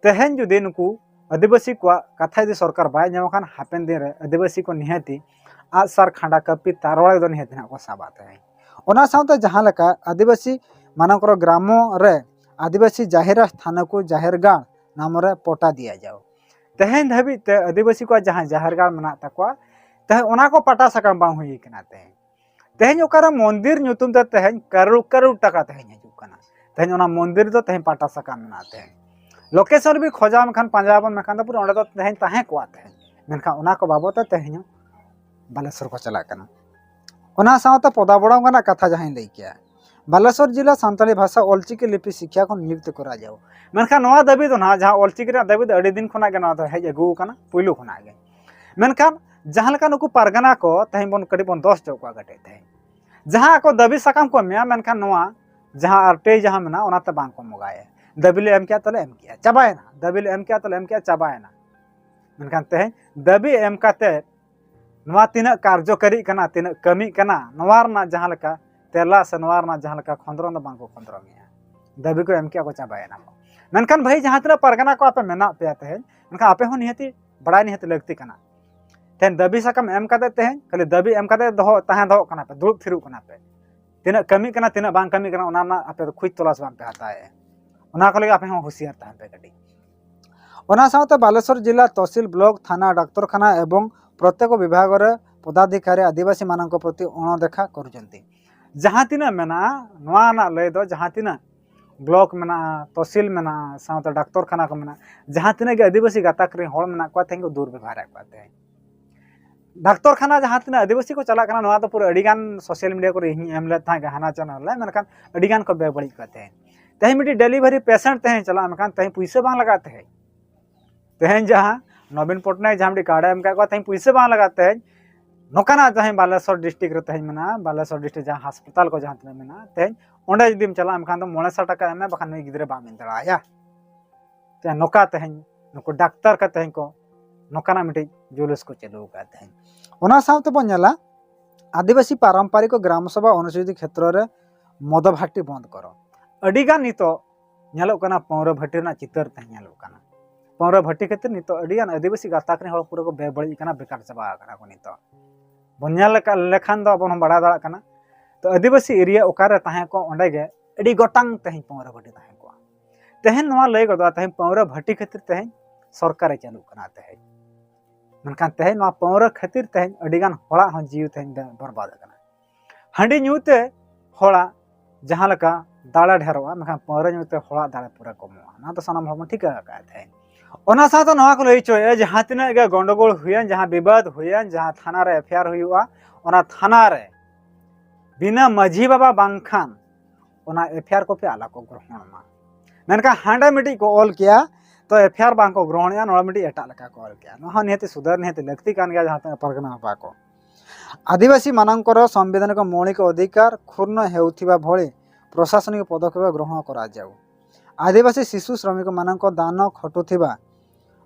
ᱛᱮᱦᱮᱧ ᱡᱩᱫᱤ ᱱᱩᱠᱩ ᱟᱹᱫᱤᱵᱟᱹᱥᱤ ᱠᱚᱣᱟᱜ ᱠᱟᱛᱷᱟ ᱡᱩᱫᱤ ᱥᱚᱨᱠᱟᱨ ᱵᱟᱭ ᱟᱸᱡᱚᱢ ᱠᱷᱟᱱ, ᱦᱟᱯᱮᱱ ᱫᱤᱱ ᱨᱮ ᱟᱹᱫᱤᱵᱟᱹᱥᱤ ᱠᱚ ᱱᱤᱦᱟᱹᱛᱤ ᱟᱜᱼᱥᱟᱨ, ᱠᱷᱟᱸᱰᱟ, ᱠᱟᱹᱯᱤ, ᱛᱟᱨᱣᱟᱲᱤ ᱫᱚ ᱱᱤᱦᱟᱹᱛᱤ ᱱᱟᱦᱟᱜ ᱠᱚ ᱥᱟᱵᱟ᱾ ᱛᱮᱦᱮᱧ ᱚᱱᱟ ᱥᱟᱶᱛᱮ ᱡᱟᱦᱟᱸ ᱞᱮᱠᱟ ᱟᱹᱫᱤᱵᱟᱹᱥᱤ ᱢᱟᱱᱚᱠᱨᱚ ᱜᱨᱟᱢᱚ ᱨᱮ ᱟᱹᱫᱤᱵᱟᱹᱥᱤ ᱡᱟᱦᱮᱨ ᱛᱷᱟᱱᱟ ᱠᱚ ᱡᱟᱦᱮᱨ ᱜᱟᱲ ᱱᱟᱢ ᱨᱮ ᱯᱚᱴᱟ ᱫᱤᱭᱟ ᱡᱟᱣ, ᱛᱮᱦᱮᱧ ᱫᱷᱟᱹᱵᱤᱡ ᱛᱮ ᱟᱹᱫᱤᱵᱟᱹᱥᱤ ᱠᱚᱣᱟᱜ ᱡᱟᱦᱟᱸ ᱡᱟᱦᱮᱨ ᱜᱟᱲ ᱢᱮᱱᱟᱜ ᱛᱟᱠᱚᱣᱟ, ᱛᱮᱦᱮᱧ ᱚᱱᱟ ᱠᱚ ᱯᱟᱴᱟ ᱥᱟᱠᱟᱢ ᱵᱟᱝ ᱦᱩᱭ ᱠᱟᱱᱟ᱾ ᱛᱮᱦᱮᱧ ᱛᱮᱦᱮᱧ ᱚᱠᱟᱨᱮ ᱢᱚᱱᱫᱤᱨ ᱧᱩᱛᱩᱢ ᱛᱮ ᱛᱮᱦᱮᱧ ᱠᱟᱨᱳᱲ ᱠᱟᱨᱳᱲ ᱴᱟᱠᱟ ᱛᱮᱦᱮᱧ ᱦᱤᱡᱩᱜ ᱠᱟᱱᱟ, ᱛᱮᱦᱮᱧ ᱚᱱᱟ ᱢᱚᱱᱫᱤᱨ ᱫᱚ ᱛᱮᱦᱮᱧ ᱯᱟᱴᱟ ᱥᱟᱠᱟᱢ ᱢᱮᱱᱟᱜᱼᱟ᱾ ᱛᱮᱦᱮᱧ location ᱵᱤᱱ ᱠᱷᱚᱡᱟ ᱢᱮᱱᱠᱷᱟᱱ, ᱯᱟᱸᱡᱟᱭᱟᱵᱚᱱ ᱢᱮᱱᱠᱷᱟᱱ ᱫᱚ ᱯᱩᱨᱟᱹ ᱚᱸᱰᱮ ᱫᱚ ᱛᱮᱦᱮᱧ ᱛᱟᱦᱮᱸ ᱠᱚᱜᱼᱟ ᱛᱮᱦᱮᱧ, ᱢᱮᱱᱠᱷᱟᱱ ᱚᱱᱟ ᱠᱚ ᱵᱟᱵᱚᱫ ᱛᱮ ᱛᱮᱦᱮᱧ ᱦᱚᱸ ᱵᱟᱞᱮᱥᱚᱨ ᱠᱚ ᱪᱟᱞᱟᱜ ᱠᱟᱱᱟ᱾ ᱚᱱᱟ ᱥᱟᱶᱛᱮ ᱯᱚᱫᱟ ᱵᱚᱲᱚᱝ ᱨᱮᱱᱟᱜ ᱠᱟᱛᱷᱟ ᱡᱟᱦᱟᱸᱧ ᱞᱟᱹᱭ ᱠᱮᱭᱟ, ᱵᱟᱞᱮᱥᱚᱨ ᱡᱤᱞᱟ ᱥᱟᱱᱛᱟᱲᱤ ᱵᱷᱟᱥᱟ ᱚᱞᱪᱤᱠᱤ ᱞᱤᱯᱤ ᱥᱤᱠᱷᱭᱟ ᱠᱷᱚᱱ ᱱᱤᱭᱩᱠᱛ ᱠᱚᱨᱟ ᱡᱟᱣ᱾ ᱢᱮᱱᱠᱷᱟᱱ ᱱᱚᱣᱟ ᱫᱟᱹᱵᱤ ᱫᱚ ᱱᱟᱦᱟᱜ, ᱡᱟᱦᱟᱸ ᱚᱞᱪᱤᱠᱤ ᱨᱮᱱᱟᱜ ᱫᱟᱹᱵᱤ ᱫᱚ ᱟᱹᱰᱤ ᱫᱤᱱ ᱠᱷᱚᱱᱟᱜ ᱜᱮ ᱱᱚᱣᱟ ᱫᱚ ᱦᱮᱡ ᱟᱹᱜᱩ ᱟᱠᱟᱱᱟ, ᱯᱩᱭᱞᱩ ᱠᱷᱚᱱᱟᱜ ᱜᱮ᱾ ᱢᱮᱱᱠᱷᱟᱱ ᱡᱟᱦᱟᱸ ᱞᱮᱠᱟ ᱱᱩᱠᱩ ᱯᱟᱨᱜᱟᱱᱟ ᱠᱚ, ᱛᱮᱦᱮᱧ ᱵᱚᱱ ᱠᱟᱹᱴᱤᱡ ᱵᱚᱱ ᱫᱚᱥ ᱦᱚᱪᱚ ᱠᱚᱣᱟ ᱠᱟᱹᱴᱤᱡ᱾ ᱛᱮᱦᱮᱧ ᱡᱟᱦᱟᱸ ᱟᱠᱚ ᱫᱟᱹᱵᱤ ᱥᱟᱠᱟᱢ ᱠᱚ ᱮᱢᱮᱜᱼᱟ, ᱢᱮᱱᱠᱷᱟᱱ ᱱᱚᱣᱟ ᱡᱟᱦᱟᱸ ᱟᱨ ᱴᱤ ᱟᱭ ᱡᱟᱦᱟᱸ ᱢᱮᱱᱟᱜᱼᱟ, ᱚᱱᱟᱛᱮ ᱵᱟᱝ ᱠᱚ ᱢᱚᱜᱟᱭᱟ᱾ ᱫᱟᱹᱵᱤ ᱞᱮ ᱮᱢ ᱠᱮᱜᱼᱟ, ᱛᱟᱦᱞᱮ ᱮᱢ ᱠᱮᱜᱼᱟ, ᱪᱟᱵᱟᱭᱮᱱᱟ᱾ ᱫᱟᱹᱵᱤ ᱞᱮ ᱮᱢ ᱠᱮᱜᱼᱟ, ᱛᱟᱦᱞᱮ ᱮᱢ ᱠᱮᱜᱼᱟ, ᱪᱟᱵᱟᱭᱮᱱᱟ᱾ ᱢᱮᱱᱠᱷᱟᱱ ᱛᱮᱦᱮᱧ ᱫᱟᱹᱵᱤ ᱮᱢ ᱠᱟᱛᱮ ᱱᱚᱣᱟ ᱛᱤᱱᱟᱹᱜ ᱠᱟᱨᱡᱚᱠᱟᱨᱤᱜ ᱠᱟᱱᱟ, ᱛᱤᱱᱟᱹᱜ ᱠᱟᱹᱢᱤᱜ ᱠᱟᱱᱟ, ᱱᱚᱣᱟ ᱨᱮᱱᱟᱜ ᱡᱟᱦᱟᱸ ᱞᱮᱠᱟ ᱛᱮᱞᱟ ᱥᱮ ᱱᱚᱣᱟ ᱨᱮᱱᱟᱜ ᱡᱟᱦᱟᱸ ᱞᱮᱠᱟ ᱠᱷᱚᱸᱫᱽᱨᱚᱱ ᱫᱚ ᱵᱟᱝ ᱠᱚ ᱠᱷᱚᱸᱫᱽᱨᱚᱱᱮᱜᱼᱟ᱾ ᱫᱟᱹᱵᱤ ᱠᱚ ᱮᱢ ᱠᱮᱜᱼᱟ ᱠᱚ, ᱪᱟᱵᱟᱭᱮᱱᱟ ᱠᱚ᱾ ᱢᱮᱱᱠᱷᱟᱱ ᱵᱷᱟᱹᱭ, ᱡᱟᱦᱟᱸ ᱛᱤᱱᱟᱹᱜ ᱯᱟᱨᱜᱟᱱᱟ ᱠᱚ ᱟᱯᱮ ᱢᱮᱱᱟᱜ ᱯᱮᱭᱟ ᱛᱮᱦᱮᱧ, ᱢᱮᱱᱠᱷᱟᱱ ᱟᱯᱮ ᱦᱚᱸ ᱱᱤᱦᱟᱹᱛᱤ ᱵᱟᱲᱟᱭ ᱱᱤᱦᱟᱹᱛᱤ ᱞᱟᱹᱠᱛᱤ ᱠᱟᱱᱟ᱾ ᱛᱮᱦᱮᱧ ᱫᱟᱹᱵᱤ ᱥᱟᱠᱟᱢ ᱮᱢ ᱠᱟᱛᱮ, ᱛᱮᱦᱮᱧ ᱠᱷᱟᱹᱞᱤ ᱫᱟᱹᱵᱤ ᱮᱢ ᱠᱟᱛᱮ ᱫᱚᱦᱚ, ᱛᱟᱦᱮᱸ ᱫᱚᱦᱚᱜ ᱠᱟᱱᱟ ᱯᱮ, ᱫᱩᱲᱩᱵ ᱛᱷᱤᱨᱚᱜ ᱠᱟᱱᱟ ᱯᱮ᱾ ᱛᱤᱱᱟᱹᱜ ᱠᱟᱹᱢᱤ ᱠᱟᱱᱟ, ᱛᱤᱱᱟᱹᱜ ᱵᱟᱝ ᱠᱟᱹᱢᱤ ᱠᱟᱱᱟ, ᱚᱱᱟ ᱨᱮᱱᱟᱜ ᱟᱯᱮ ᱫᱚ ᱠᱷᱚᱡᱽ ᱛᱚᱞᱟᱥ ᱵᱟᱝ ᱯᱮ ᱦᱟᱛᱟᱣᱮᱫᱼᱟ᱾ ᱚᱱᱟ ᱠᱚ ᱞᱟᱹᱜᱤᱫ ᱟᱯᱮ ᱦᱚᱸ ᱦᱩᱸᱥᱤᱭᱟᱨ ᱛᱟᱦᱮᱱ ᱯᱮ ᱠᱟᱹᱴᱤᱡ᱾ ᱚᱱᱟ ᱥᱟᱶᱛᱮ ᱵᱟᱞᱮᱥᱚᱨ ᱡᱤᱞᱟ ᱛᱚᱦᱥᱤᱞ, ᱵᱞᱚᱠ, ᱛᱷᱟᱱᱟ, ᱰᱟᱠᱛᱚᱨ ᱠᱷᱟᱱᱟ ᱮᱵᱚᱝ ᱯᱨᱚᱛᱮᱠ ᱵᱤᱵᱷᱟᱜ ᱨᱮ ᱯᱚᱫᱟᱫᱷᱤᱠᱟᱨᱤ ᱟᱹᱫᱤᱵᱟᱹᱥᱤ ᱢᱟᱱᱚᱝᱠᱚ ᱯᱨᱚᱛᱤ ᱚᱱᱚᱫᱮᱠᱷᱟ ᱠᱚᱨᱩᱪᱚᱱᱛᱤ᱾ ᱡᱟᱦᱟᱸ ᱛᱤᱱᱟᱹᱜ ᱢᱮᱱᱟᱜᱼᱟ, ᱱᱚᱣᱟ ᱨᱮᱱᱟᱜ ᱞᱟᱹᱭ ᱫᱚ ᱡᱟᱦᱟᱸ ᱛᱤᱱᱟᱹᱜ ᱵᱞᱚᱠ ᱢᱮᱱᱟᱜᱼᱟ, ᱛᱚᱦᱥᱤᱞ ᱢᱮᱱᱟᱜᱼᱟ, ᱥᱟᱶᱛᱮ ᱰᱟᱠᱛᱚᱨ ᱠᱷᱟᱱᱟ ᱠᱚ ᱢᱮᱱᱟᱜᱼᱟ, ᱡᱟᱦᱟᱸ ᱛᱤᱱᱟᱹᱜ ᱜᱮ ᱟᱹᱫᱤᱵᱟᱹᱥᱤ ᱜᱟᱛᱟᱠ ᱨᱮᱱ ᱦᱚᱲ ᱢᱮᱱᱟᱜ ᱠᱚᱣᱟ, ᱛᱮᱦᱮᱧ ᱠᱚ ᱫᱩᱨᱵᱮᱵᱷᱟᱨᱮᱫ ᱠᱚᱣᱟ᱾ ᱛᱮᱦᱮᱧ ᱰᱟᱠᱛᱚᱨ ᱠᱷᱟᱱᱟ ᱡᱟᱦᱟᱸ ᱛᱤᱱᱟᱹᱜ ᱟᱹᱫᱤᱵᱟᱹᱥᱤ ᱠᱚ ᱪᱟᱞᱟᱜ ᱠᱟᱱᱟ, ᱱᱚᱣᱟ ᱫᱚ ᱯᱩᱨᱟᱹ ᱟᱹᱰᱤ ᱜᱟᱱ ᱥᱳᱥᱟᱞ ᱢᱤᱰᱤᱭᱟ ᱠᱚᱨᱮ ᱤᱧ ᱮᱢ ᱞᱮᱫ ᱛᱟᱦᱮᱸᱫ ᱦᱟᱱᱟ ᱪᱮᱱᱮᱞ ᱨᱮ, ᱢᱮᱱᱠᱷᱟᱱ ᱟᱹᱰᱤ ᱜᱟᱱ ᱠᱚ ᱵᱮᱵᱟᱹᱲᱤᱡ ᱠᱚᱣᱟ᱾ ᱛᱮᱦᱮᱧ ᱛᱮᱦᱮᱧ ᱢᱤᱫᱴᱤᱡ ᱰᱮᱞᱤᱵᱷᱟᱨᱤ ᱯᱮᱥᱮᱱᱴ ᱛᱮᱦᱮᱧ ᱪᱟᱞᱟᱜᱼᱟ, ᱢᱮᱱᱠᱷᱟᱱ ᱛᱮᱦᱮᱧ ᱯᱩᱭᱥᱟᱹ ᱵᱟᱝ ᱞᱟᱜᱟᱜ ᱛᱮᱦᱮᱧ᱾ ᱛᱮᱦᱮᱧ ᱡᱟᱦᱟᱸ ᱱᱚᱵᱤᱱ ᱯᱚᱴᱱᱟᱭᱮᱠ ᱡᱟᱦᱟᱸ ᱢᱤᱫᱴᱤᱡ ᱠᱟᱨᱰ ᱮ ᱮᱢ ᱠᱟᱜ ᱠᱚᱣᱟ, ᱛᱮᱦᱮᱧ ᱯᱩᱭᱥᱟᱹ ᱵᱟᱝ ᱞᱟᱜᱟᱜ ᱛᱮᱦᱮᱧ᱾ ᱱᱚᱝᱠᱟᱱᱟᱜ ᱡᱟᱦᱟᱸ ᱵᱟᱞᱮᱥᱚᱨ ᱰᱤᱥᱴᱨᱤᱠᱴ ᱨᱮ ᱛᱮᱦᱮᱧ ᱢᱮᱱᱟᱜᱼᱟ, ᱵᱟᱞᱮᱥᱚᱨ ᱰᱤᱥᱴᱨᱤᱠᱴ ᱡᱟᱦᱟᱸ ᱦᱟᱥᱯᱟᱛᱟᱞ ᱠᱚ ᱡᱟᱦᱟᱸ ᱛᱤᱱᱟᱹᱜ ᱢᱮᱱᱟᱜᱼᱟ, ᱛᱮᱦᱮᱧ ᱚᱸᱰᱮ ᱡᱩᱫᱤᱢ ᱪᱟᱞᱟᱜᱼᱟ, ᱮᱱᱠᱷᱟᱱ ᱫᱚ ᱢᱚᱬᱮ ᱥᱟᱭ ᱴᱟᱠᱟ ᱮᱢ ᱢᱮ, ᱵᱟᱠᱷᱟᱱ ᱱᱩᱭ ᱜᱤᱫᱽᱨᱟᱹ ᱵᱟᱢ ᱤᱫᱤ ᱫᱟᱲᱮᱭᱟᱭᱟ᱾ ᱱᱚᱝᱠᱟ ᱛᱮᱦᱮᱧ ᱱᱩᱠᱩ ᱰᱟᱠᱛᱟᱨ ᱠᱚ ᱛᱮᱦᱮᱧ ᱠᱚ ᱱᱚᱝᱠᱟᱱᱟᱜ ᱢᱤᱫᱴᱤᱡ ᱡᱩᱞᱩᱥ ᱠᱚ ᱪᱟᱹᱞᱩ ᱟᱠᱟᱫ ᱛᱮᱦᱮᱧ᱾ ᱚᱱᱟ ᱥᱟᱶᱛᱮ ᱵᱚᱱ ᱧᱮᱞᱟ, ᱟᱹᱫᱤᱵᱟᱹᱥᱤ ᱯᱟᱨᱚᱢᱯᱟᱨᱤᱠ ᱜᱨᱟᱢ ᱥᱚᱵᱷᱟ ᱚᱱᱩᱥᱩᱪᱤᱛ ᱠᱷᱮᱛᱨᱚ ᱨᱮ ᱢᱚᱫᱚ ᱵᱷᱟᱹᱴᱤ ᱵᱚᱱᱫ ᱠᱚᱨᱚ᱾ ᱟᱹᱰᱤᱜᱟᱱ ᱱᱤᱛᱚᱜ ᱧᱮᱞᱚᱜ ᱠᱟᱱᱟ ᱯᱟᱹᱣᱨᱟᱹ ᱵᱷᱟᱹᱴᱤ ᱨᱮᱱᱟᱜ ᱪᱤᱛᱟᱹᱨ ᱛᱮᱦᱮᱧ ᱧᱮᱞᱚᱜ ᱠᱟᱱᱟ᱾ ᱯᱟᱹᱣᱨᱟᱹ ᱵᱷᱟᱹᱴᱤ ᱠᱷᱟᱹᱛᱤᱨ ᱱᱤᱛᱚᱜ ᱟᱹᱰᱤᱜᱟᱱ ᱟᱹᱫᱤᱵᱟᱹᱥᱤ ᱜᱟᱛᱟᱠ ᱨᱮᱱ ᱦᱚᱲ ᱯᱩᱨᱟᱹ ᱠᱚ ᱵᱮᱵᱟᱹᱲᱤᱡ ᱠᱟᱱᱟ, ᱵᱮᱠᱟᱨ ᱪᱟᱵᱟ ᱟᱠᱟᱱᱟ ᱠᱚ᱾ ᱱᱤᱛᱚᱜ ᱵᱚᱱ ᱧᱮᱞ ᱞᱮᱠᱟ-, ᱞᱮᱠᱷᱟᱱ ᱫᱚ ᱟᱵᱚ ᱦᱚᱸ ᱵᱟᱲᱟᱭ ᱫᱟᱲᱮᱭᱟᱜ ᱠᱟᱱᱟ᱾ ᱛᱚ ᱟᱹᱫᱤᱵᱟᱹᱥᱤ ᱮᱨᱤᱭᱟ ᱚᱠᱟᱨᱮ ᱛᱟᱦᱮᱸ ᱠᱚᱜ, ᱚᱸᱰᱮ ᱜᱮ ᱟᱹᱰᱤ ᱜᱚᱴᱟᱝ ᱛᱮᱦᱮᱧ ᱯᱟᱹᱣᱨᱟᱹ ᱵᱷᱟᱹᱴᱤ ᱛᱟᱦᱮᱸ ᱠᱚᱜᱼᱟ᱾ ᱛᱮᱦᱮᱧ ᱱᱚᱣᱟ ᱞᱟᱹᱭ ᱜᱚᱫᱚᱜᱼᱟ, ᱛᱮᱦᱮᱧ ᱯᱟᱹᱣᱨᱟᱹ ᱵᱷᱟᱹᱴᱤ ᱠᱷᱟᱹᱛᱤᱨ ᱛᱮᱦᱮᱧ ᱥᱚᱨᱠᱟᱨᱮ ᱪᱟᱹᱞᱩᱜ ᱠᱟᱱᱟ ᱛᱮᱦᱮᱧ᱾ ᱢᱮᱱᱠᱷᱟᱱ ᱛᱮᱦᱮᱧ ᱱᱚᱣᱟ ᱯᱟᱹᱣᱨᱟᱹ ᱠᱷᱟᱹᱛᱤᱨ ᱛᱮᱦᱮᱧ ᱟᱹᱰᱤᱜᱟᱱ ᱦᱚᱲᱟᱜ ᱦᱚᱸ ᱡᱤᱣᱤ ᱛᱮᱦᱮᱧ ᱵᱮ-, ᱵᱚᱨᱵᱟᱫ ᱟᱠᱟᱱᱟ᱾ ᱦᱟᱺᱰᱤ ᱧᱩ ᱛᱮ ᱦᱚᱲᱟᱜ ᱡᱟᱦᱟᱸ ᱞᱮᱠᱟ ᱫᱟᱲᱮ ᱰᱷᱮᱨᱚᱜᱼᱟ, ᱢᱮᱱᱠᱷᱟᱱ ᱯᱟᱹᱣᱨᱟᱹ ᱧᱩ ᱛᱮ ᱦᱚᱲᱟᱜ ᱫᱟᱲᱮ ᱯᱩᱨᱟᱹ ᱠᱚᱢᱚᱜᱼᱟ᱾ ᱱᱚᱣᱟ ᱫᱚ ᱥᱟᱱᱟᱢ ᱦᱚᱲ ᱵᱚᱱ ᱴᱷᱤᱠᱟᱹ ᱟᱠᱟᱫ ᱛᱟᱦᱮᱸᱫ᱾ ᱚᱱᱟ ᱥᱟᱶᱛᱮ ᱱᱚᱣᱟ ᱠᱚ ᱞᱟᱹᱭ ᱦᱚᱪᱚᱭᱮᱫᱼᱟ, ᱡᱟᱦᱟᱸ ᱛᱤᱱᱟᱹᱜ ᱜᱮ ᱜᱚᱱᱰᱚᱜᱳᱞ ᱦᱩᱭᱮᱱ, ᱡᱟᱦᱟᱸ ᱵᱤᱵᱟᱫ ᱦᱩᱭᱮᱱ, ᱡᱟᱦᱟᱸ ᱛᱷᱟᱱᱟ ᱨᱮ ᱮᱯᱷ ᱟᱭ ᱟᱨ ᱦᱩᱭᱩᱜᱼᱟ, ᱚᱱᱟ ᱛᱷᱟᱱᱟ ᱨᱮ ᱵᱤᱱᱟᱹ ᱢᱟᱹᱡᱷᱤ ᱵᱟᱵᱟ ᱵᱟᱝᱠᱷᱟᱱ ᱚᱱᱟ ᱮᱯᱷ ᱟᱭ ᱟᱨ ᱠᱚᱯᱤ ᱟᱞᱚ ᱠᱚ ᱜᱨᱚᱦᱚᱱ ᱢᱟ᱾ ᱢᱮᱱᱠᱷᱟᱱ ᱦᱟᱸᱰᱮ ᱢᱤᱫᱴᱤᱡ ᱠᱚ ᱚᱞ ᱠᱮᱭᱟ, ᱛᱚ ᱮᱯᱷ ᱟᱭ ᱟᱨ ᱵᱟᱝ ᱠᱚ ᱜᱨᱚᱦᱚᱱᱮᱜᱼᱟ, ᱱᱚᱣᱟ ᱢᱤᱫᱴᱤᱡ ᱮᱴᱟᱜ ᱞᱮᱠᱟ ᱠᱚ ᱚᱞ ᱠᱮᱭᱟ᱾ ᱱᱚᱣᱟ ᱦᱚᱸ ᱱᱤᱦᱟᱹᱛ ᱥᱩᱫᱷᱟᱹᱨ ᱱᱤᱦᱟᱹᱛ ᱞᱟᱹᱠᱛᱤ ᱠᱟᱱ ᱜᱮᱭᱟ, ᱡᱟᱦᱟᱸ ᱛᱤᱱᱟᱹᱜ ᱯᱟᱨᱜᱟᱱᱟ ᱵᱟᱵᱟ ᱠᱚ᱾ ᱟᱹᱫᱤᱵᱟᱹᱥᱤ ᱢᱟᱱᱟᱝᱠᱚᱨ ᱥᱚᱢᱵᱤᱫᱷᱟᱱᱤᱠ ᱢᱳᱣᱞᱤᱠ ᱚᱫᱷᱤᱠᱟᱨ ᱠᱷᱩᱨᱱᱚ ହେଉଥିବା ଭଳି ପ୍ରଶାସନିକ ପଦକ୍ଷେପ ଗ୍ରହଣ କରାଯାଉ। ଆଦିବାସୀ ଶିଶୁ ଶ୍ରମିକମାନଙ୍କ ଦାନ ଖଟୁଥିବା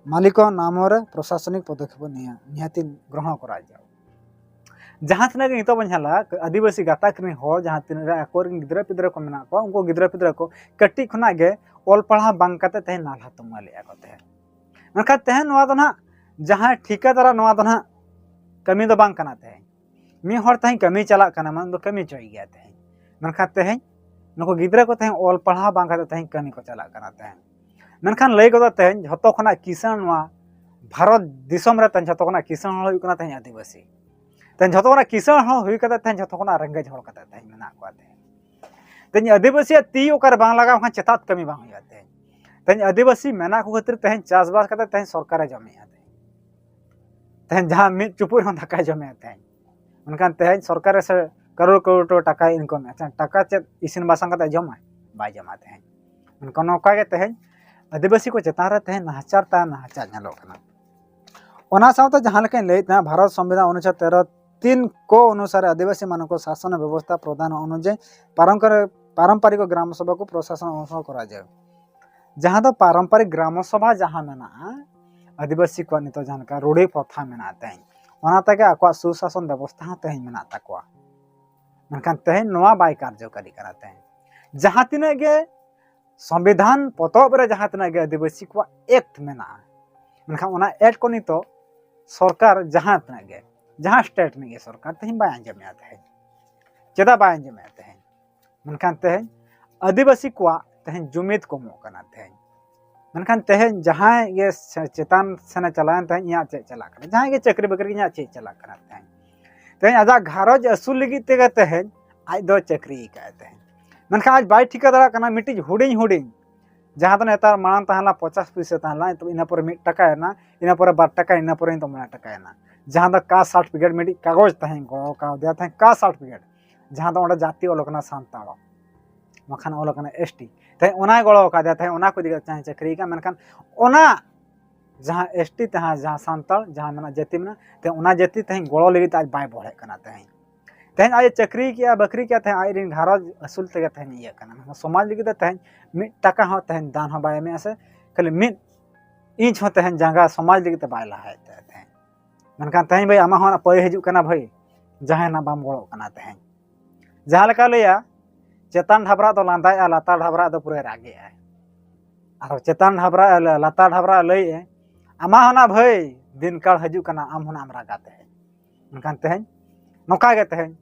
ମାଲିକ ନାମରେ ପ୍ରଶାସନିକ ପଦକ୍ଷେପ ନିଆ-, ନିହାତି ଗ୍ରହଣ କରାଯାଉ। ᱡᱟᱦᱟᱸ ᱛᱤᱱᱟᱹᱜ ᱜᱮ ᱱᱤᱛᱚᱜ ᱵᱚᱱ ᱧᱮᱞᱟ, ᱟᱹᱫᱤᱵᱟᱹᱥᱤ ᱜᱟᱛᱟᱠ ᱨᱮᱱ ᱦᱚᱲ ᱡᱟᱦᱟᱸ ᱛᱤᱱᱟᱹᱜ ᱨᱮ ᱟᱠᱚ ᱨᱮᱱ ᱜᱤᱫᱽᱨᱟᱹ ᱯᱤᱫᱽᱨᱟᱹ ᱠᱚ ᱢᱮᱱᱟᱜ ᱠᱚᱣᱟ, ᱩᱱᱠᱩ ᱜᱤᱫᱽᱨᱟᱹ ᱯᱤᱫᱽᱨᱟᱹ ᱠᱚ ᱠᱟᱹᱴᱤᱡ ᱠᱷᱚᱱᱟᱜ ᱜᱮ ᱚᱞ ᱯᱟᱲᱦᱟᱣ ᱵᱟᱝ ᱠᱟᱛᱮ ᱛᱮᱦᱮᱧ ᱱᱟᱞᱦᱟ ᱛᱩᱢᱟᱹᱞᱮᱫᱼᱟ ᱠᱚ ᱛᱮᱦᱮᱧ᱾ ᱢᱮᱱᱠᱷᱟᱱ ᱛᱮᱦᱮᱧ ᱱᱚᱣᱟ ᱫᱚ ᱱᱟᱦᱟᱜ ᱡᱟᱦᱟᱸᱭ ᱴᱷᱤᱠᱟᱹᱫᱟᱨᱟᱜ ᱱᱚᱣᱟ ᱫᱚ ᱱᱟᱦᱟᱜ ᱠᱟᱹᱢᱤ ᱫᱚ ᱵᱟᱝ ᱠᱟᱱᱟ᱾ ᱛᱮᱦᱮᱧ ᱢᱤᱫ ᱦᱚᱲ ᱛᱮᱦᱮᱧ ᱠᱟᱹᱢᱤ ᱪᱟᱞᱟᱜ ᱠᱟᱱᱟ, ᱢᱟᱱᱮ ᱫᱚ ᱠᱟᱹᱢᱤ ᱦᱚᱪᱚᱭ ᱜᱮᱭᱟ ᱛᱮᱦᱮᱧ᱾ ᱢᱮᱱᱠᱷᱟᱱ ᱛᱮᱦᱮᱧ ᱱᱩᱠᱩ ᱜᱤᱫᱽᱨᱟᱹ ᱠᱚ ᱛᱮᱦᱮᱧ ᱚᱞ ᱯᱟᱲᱦᱟᱣ ᱵᱟᱝ ᱠᱟᱛᱮ ᱛᱮᱦᱮᱧ ᱠᱟᱹᱢᱤ ᱠᱚ ᱪᱟᱞᱟᱜ ᱠᱟᱱᱟ ᱛᱮᱦᱮᱧ᱾ ᱢᱮᱱᱠᱷᱟᱱ ᱞᱟᱹᱭ ᱜᱚᱫᱚᱜ ᱛᱮᱦᱮᱧ ᱡᱷᱚᱛᱚ ᱠᱷᱚᱱᱟᱜ ᱠᱤᱥᱟᱹᱬ ᱱᱚᱣᱟ ᱵᱷᱟᱨᱚᱛ ᱫᱤᱥᱚᱢ ᱨᱮ ᱛᱮᱦᱮᱧ ᱡᱷᱚᱛᱚ ᱠᱷᱚᱱᱟᱜ ᱠᱤᱥᱟᱹᱬ ᱦᱚᱲ ᱦᱩᱭᱩᱜ ᱠᱟᱱᱟ ᱛᱮᱦᱮᱧ ᱟᱹᱫᱤᱵᱟᱹᱥᱤ᱾ ᱛᱮᱦᱮᱧ ᱡᱷᱚᱛᱚ ᱠᱷᱚᱱᱟᱜ ᱠᱤᱥᱟᱹᱬ ᱦᱚᱲ ᱦᱩᱭ ᱠᱟᱛᱮ ᱛᱮᱦᱮᱧ ᱡᱷᱚᱛᱚ ᱠᱷᱚᱱᱟᱜ ᱨᱮᱸᱜᱮᱡ ᱦᱚᱲ ᱠᱟᱛᱮ ᱛᱮᱦᱮᱧ ᱢᱮᱱᱟᱜ ᱠᱚᱣᱟ ᱛᱮᱦᱮᱧ᱾ ᱛᱮᱦᱮᱧ ᱟᱹᱫᱤᱵᱟᱹᱥᱤᱭᱟᱜ ᱛᱤ ᱚᱠᱟᱨᱮ ᱵᱟᱝ ᱞᱟᱜᱟᱣ ᱠᱷᱟᱱ ᱪᱮᱛᱟᱛ ᱠᱟᱹᱢᱤ ᱵᱟᱝ ᱦᱩᱭᱩᱜᱼᱟ ᱛᱮᱦᱮᱧ᱾ ᱛᱮᱦᱮᱧ ᱟᱹᱫᱤᱵᱟᱹᱥᱤ ᱢᱮᱱᱟᱜ ᱠᱚ ᱠᱷᱟᱹᱛᱤᱨ ᱛᱮᱦᱮᱧ ᱪᱟᱥᱵᱟᱥ ᱠᱟᱛᱮ ᱛᱮᱦᱮᱧ ᱥᱚᱨᱠᱟᱨᱮ ᱡᱚᱢᱮᱜᱼᱟ ᱛᱮᱦᱮᱧ᱾ ᱛᱮᱦᱮᱧ ᱡᱟᱦᱟᱸ ᱢᱤᱫ ᱪᱩᱯᱩᱫ ᱦᱚᱸ ᱫᱟᱠᱟᱭ ᱡᱚᱢᱮᱜᱼᱟ ᱛᱮᱦᱮᱧ᱾ ᱢᱮᱱᱠᱷᱟᱱ ᱛᱮᱦᱮᱧ ᱥᱚᱨᱠᱟᱨ ᱨᱮ ᱥᱮ ᱠᱟᱨᱳᱲ ᱠᱟᱨᱳᱲ ᱴᱟᱠᱟᱭ ᱤᱱᱠᱟᱢᱮᱜᱼᱟ᱾ ᱛᱮᱦᱮᱧ ᱴᱟᱠᱟ ᱪᱮᱫ ᱤᱥᱤᱱ ᱵᱟᱥᱟᱝ ᱠᱟᱛᱮ ᱡᱚᱢᱟᱭ? ᱵᱟᱭ ᱡᱚᱢᱟ ᱛᱮᱦᱮᱧ᱾ ᱢᱮᱱᱠᱷᱟᱱ ᱱᱚᱝᱠᱟ ᱜᱮ ᱛᱮᱦᱮᱧ ᱟᱹᱫᱤᱵᱟᱹᱥᱤ ᱠᱚ ᱪᱮᱛᱟᱱ ᱨᱮ ᱛᱮᱦᱮᱧ ᱱᱟᱦᱟᱪᱟᱨ ᱛᱟᱭᱚᱢ ᱱᱟᱦᱟᱪᱟᱨ ᱧᱮᱞᱚᱜ ᱠᱟᱱᱟ᱾ ᱚᱱᱟ ᱥᱟᱶᱛᱮ ᱡᱟᱦᱟᱸ ᱞᱮᱠᱟᱧ ᱞᱟᱹᱭᱮᱫ ᱛᱟᱦᱮᱸᱫ, ᱵᱷᱟᱨᱚᱛ ᱥᱚᱝᱵᱤᱫᱷᱟᱱ ᱚᱱᱩᱪᱷᱮᱫ ᱛᱮᱨᱚ ᱛᱤᱱ ᱠᱚ ᱚᱱᱩᱥᱟᱨᱮ ᱟᱹᱫᱤᱵᱟᱹᱥᱤ ᱢᱟᱱᱚᱠ ᱥᱟᱥᱚᱱ ᱵᱮᱵᱚᱥᱛᱷᱟ ᱯᱨᱚᱫᱷᱟᱱ ᱚᱱᱩᱡᱟᱭᱤ ᱯᱟᱨᱚᱢᱯᱟᱨᱤᱠ ᱜᱨᱟᱢ ᱥᱚᱵᱷᱟ ᱠᱚ ᱯᱨᱚᱥᱟᱥᱚᱱ ᱚᱱᱩᱥᱚᱨ ᱠᱚᱨᱟᱣ ᱡᱟᱭ᱾ ᱡᱟᱦᱟᱸ ᱫᱚ ᱯᱟᱨᱚᱢᱯᱚᱨᱤᱠ ᱜᱨᱟᱢᱚ ᱥᱚᱵᱷᱟ ᱡᱟᱦᱟᱸ ᱢᱮᱱᱟᱜᱼᱟ, ᱟᱹᱫᱤᱵᱟᱹᱥᱤ ᱠᱚᱣᱟᱜ ᱱᱤᱛᱚᱜ ᱡᱟᱦᱟᱸ ᱞᱮᱠᱟ ᱨᱩᱲᱤ ᱯᱨᱚᱛᱷᱟ ᱢᱮᱱᱟᱜᱼᱟ ᱛᱮᱦᱮᱧ, ᱚᱱᱟ ᱛᱮᱜᱮ ᱟᱠᱚᱣᱟᱜ ᱥᱩᱥᱟᱥᱚᱱ ᱵᱮᱵᱚᱥᱛᱷᱟ ᱦᱚᱸ ᱛᱮᱦᱮᱧ ᱢᱮᱱᱟᱜ ᱛᱟᱠᱚᱣᱟ᱾ ᱢᱮᱱᱠᱷᱟᱱ ᱛᱮᱦᱮᱧ ᱱᱚᱣᱟ ᱵᱟᱭ ᱠᱟᱨᱡᱚᱠᱟᱨᱤ ᱠᱟᱱᱟ᱾ ᱛᱮᱦᱮᱧ ᱡᱟᱦᱟᱸ ᱛᱤᱱᱟᱹᱜ ᱜᱮ ᱥᱚᱝᱵᱤᱫᱷᱟᱱ ᱯᱚᱛᱚᱵ ᱨᱮ ᱡᱟᱦᱟᱸ ᱛᱤᱱᱟᱹᱜ ᱜᱮ ᱟᱹᱫᱤᱵᱟᱹᱥᱤ ᱠᱚᱣᱟᱜ ᱮᱠᱴ ᱢᱮᱱᱟᱜᱼᱟ, ᱢᱮᱱᱠᱷᱟᱱ ᱚᱱᱟ ᱮᱠᱴ ᱠᱚ ᱱᱤᱛᱚᱜ ᱥᱚᱨᱠᱟᱨ ᱡᱟᱦᱟᱸ ᱛᱤᱱᱟᱹᱜ ᱜᱮ, ᱡᱟᱦᱟᱸ ᱥᱴᱮᱴ ᱨᱤᱱᱤᱡ ᱜᱮ ᱥᱚᱨᱠᱟᱨ ᱛᱮᱦᱮᱧ ᱵᱟᱭ ᱟᱸᱡᱚᱢᱮᱫᱼᱟ᱾ ᱛᱮᱦᱮᱧ ᱪᱮᱫᱟᱜ ᱵᱟᱭ ᱟᱸᱡᱚᱢᱮᱫᱼᱟ? ᱛᱮᱦᱮᱧ ᱢᱮᱱᱠᱷᱟᱱ ᱛᱮᱦᱮᱧ ᱟᱹᱫᱤᱵᱟᱹᱥᱤ ᱠᱚᱣᱟᱜ ᱛᱮᱦᱮᱧ ᱡᱩᱢᱤᱫ ᱠᱚᱢᱚᱜ ᱠᱟᱱᱟ᱾ ᱛᱮᱦᱮᱧ ᱢᱮᱱᱠᱷᱟᱱ ᱛᱮᱦᱮᱧ ᱡᱟᱦᱟᱸᱭ ᱜᱮ ᱪᱮᱛᱟᱱ ᱥᱮᱱᱮ ᱪᱟᱞᱟᱣᱮᱱ, ᱛᱮᱦᱮᱧ ᱤᱧᱟᱹᱜ ᱪᱮᱫ ᱪᱟᱞᱟᱜ ᱠᱟᱱᱟ? ᱡᱟᱦᱟᱸᱭ ᱜᱮ ᱪᱟᱹᱠᱨᱤ ᱵᱟᱹᱠᱨᱤ, ᱤᱧᱟᱹᱜ ᱪᱮᱫ ᱪᱟᱞᱟᱜ ᱠᱟᱱᱟ? ᱛᱮᱦᱮᱧ ᱛᱮᱦᱮᱧ ᱟᱡᱟᱜ ᱜᱷᱟᱨᱚᱸᱡᱽ ᱟᱹᱥᱩᱞ ᱞᱟᱹᱜᱤᱫ ᱛᱮᱜᱮ ᱛᱮᱦᱮᱧ ᱟᱡ ᱫᱚ ᱪᱟᱹᱠᱨᱤ ᱟᱠᱟᱫᱼᱟᱭ᱾ ᱛᱮᱦᱮᱧ ᱢᱮᱱᱠᱷᱟᱱ ᱟᱡ ᱵᱟᱭ ᱴᱷᱤᱠᱟᱹ ᱫᱟᱲᱮᱭᱟᱜ ᱠᱟᱱᱟ, ᱢᱤᱫᱴᱤᱡ ᱦᱩᱰᱤᱧ ᱦᱩᱰᱤᱧ, ᱡᱟᱦᱟᱸ ᱫᱚ ᱱᱮᱛᱟᱨ ᱢᱟᱲᱟᱝ ᱛᱟᱦᱮᱸ ᱞᱮᱱᱟ ᱯᱚᱧᱪᱟᱥ ᱯᱩᱭᱥᱟᱹ ᱛᱟᱦᱮᱸ ᱞᱮᱱᱟ, ᱤᱱᱟᱹ ᱯᱚᱨᱮ ᱢᱤᱫ ᱴᱟᱠᱟ ᱮᱱᱟ, ᱤᱱᱟᱹ ᱯᱚᱨᱮ ᱵᱟᱨ ᱴᱟᱠᱟ, ᱤᱱᱟᱹ ᱯᱚᱨᱮ ᱱᱤᱛᱚᱜ ᱢᱚᱬᱮ ᱴᱟᱠᱟ ᱮᱱᱟ᱾ ᱡᱟᱦᱟᱸ ᱫᱚ ᱠᱟᱥᱴ ᱥᱟᱨᱴᱤᱯᱷᱤᱠᱮᱴ, ᱢᱤᱫᱴᱤᱡ ᱠᱟᱜᱚᱡᱽ ᱛᱟᱦᱮᱸ ᱜᱚᱲᱚ ᱠᱟᱣᱫᱮᱭᱟ ᱛᱟᱦᱮᱸ, ᱠᱟᱥᱴ ᱥᱟᱨᱴᱤᱯᱷᱤᱠᱮᱴ, ᱡᱟᱦᱟᱸ ᱫᱚ ᱚᱸᱰᱮ ᱡᱟᱹᱛᱤ ᱚᱞ ᱟᱠᱟᱱᱟ ᱥᱟᱱᱛᱟᱲ, ᱵᱟᱠᱷᱟᱱ ᱚᱞ ᱟᱠᱟᱱᱟ ᱮᱥ ᱴᱤ᱾ ᱛᱮᱦᱮᱧ ᱚᱱᱟᱭ ᱜᱚᱲᱚ ᱟᱠᱟᱫᱮᱭᱟ, ᱛᱮᱦᱮᱧ ᱚᱱᱟ ᱠᱚ ᱤᱫᱤ ᱠᱟᱛᱮ ᱛᱮᱦᱮᱧ ᱪᱟᱹᱠᱨᱤ ᱟᱠᱟᱫ᱾ ᱢᱮᱱᱠᱷᱟᱱ ᱚᱱᱟ ᱡᱟᱦᱟᱸ ᱮᱥ ᱴᱤ ᱛᱟᱦᱮᱸ, ᱡᱟᱦᱟᱸ ᱥᱟᱱᱛᱟᱲ, ᱡᱟᱦᱟᱸ ᱢᱮᱱᱟᱜ ᱡᱟᱹᱛᱤ ᱢᱮᱱᱟᱜ, ᱛᱮᱦᱮᱧ ᱚᱱᱟ ᱡᱟᱹᱛᱤ ᱛᱮᱦᱮᱧ ᱜᱚᱲᱚ ᱞᱟᱹᱜᱤᱫ ᱛᱮ ᱟᱡ ᱵᱟᱭ ᱵᱚᱲᱦᱮᱜ ᱠᱟᱱᱟ᱾ ᱛᱮᱦᱮᱧ ᱛᱮᱦᱮᱧ ᱟᱡ ᱮ ᱪᱟᱹᱠᱨᱤ ᱠᱮᱜᱼᱟ, ᱵᱟᱹᱠᱨᱤ ᱠᱮᱜᱼᱟ, ᱛᱮᱦᱮᱧ ᱟᱡ ᱨᱮᱱ ᱜᱷᱟᱨᱚᱸᱡᱽ ᱟᱹᱥᱩᱞ ᱛᱮᱜᱮ ᱛᱮᱦᱮᱧ ᱤᱭᱟᱹᱜ ᱠᱟᱱᱟ᱾ ᱢᱮᱱᱠᱷᱟᱱ ᱥᱚᱢᱟᱡᱽ ᱞᱟᱹᱜᱤᱫ ᱛᱮ ᱛᱮᱦᱮᱧ ᱢᱤᱫ ᱴᱟᱠᱟ ᱦᱚᱸ ᱛᱮᱦᱮᱧ ᱫᱟᱱ ᱦᱚᱸ ᱵᱟᱭ ᱮᱢᱮᱜᱼᱟ, ᱥᱮ ᱠᱷᱟᱹᱞᱤ ᱢᱤᱫ ᱤᱧ ᱦᱚᱸ ᱛᱮᱦᱮᱧ ᱡᱟᱸᱜᱟ ᱥᱚᱢᱟᱡᱽ ᱞᱟᱹᱜᱤᱫ ᱛᱮ ᱵᱟᱭ ᱞᱟᱦᱟᱭᱮᱫ ᱛᱟᱭᱟ᱾ ᱛᱮᱦᱮᱧ ᱢᱮᱱᱠᱷᱟᱱ ᱛᱮᱦᱮᱧ ᱵᱷᱟᱹᱭ, ᱟᱢᱟᱜ ᱦᱚᱸ ᱚᱱᱟ ᱯᱟᱹᱭ ᱦᱤᱡᱩᱜ ᱠᱟᱱᱟ ᱵᱷᱟᱹᱭ, ᱡᱟᱦᱟᱸᱭ ᱱᱟᱜ ᱵᱟᱢ ᱜᱚᱲᱚᱜ ᱠᱟᱱᱟ᱾ ᱛᱮᱦᱮᱧ ᱡᱟᱦᱟᱸ ᱞᱮᱠᱟ ᱞᱟᱹᱭᱟ, ᱪᱮᱛᱟᱱ ᱰᱷᱟᱵᱨᱟᱜ ᱫᱚ ᱞᱟᱸᱫᱟᱭᱮᱜᱼᱟ, ᱞᱟᱛᱟᱨ ᱰᱷᱟᱵᱨᱟᱜ ᱫᱚ ᱯᱩᱨᱟᱹᱭ ᱨᱟᱜᱮᱜᱼᱟᱭ᱾ ᱟᱨ ᱪᱮᱛᱟᱱ ᱰᱷᱟᱵᱨᱟᱜ, ᱞᱟᱛᱟᱨ ᱰᱷᱟᱵᱨᱟᱜ ᱞᱟᱹᱭᱮᱜᱼᱟᱭ, ᱟᱢᱟᱜ ᱦᱚᱸ ᱱᱟᱜ ᱵᱷᱟᱹᱭ ᱫᱤᱱ ᱠᱟᱞ ᱦᱤᱡᱩᱜ ᱠᱟᱱᱟ, ᱟᱢ ᱦᱚᱸ ᱱᱟᱜ ᱮᱢ ᱨᱟᱜᱟ᱾ ᱛᱮᱦᱮᱧ ᱢᱮᱱᱠᱷᱟᱱ ᱛᱮᱦᱮᱧ ᱱᱚᱝᱠᱟ ᱜᱮ ᱛᱮᱦᱮᱧ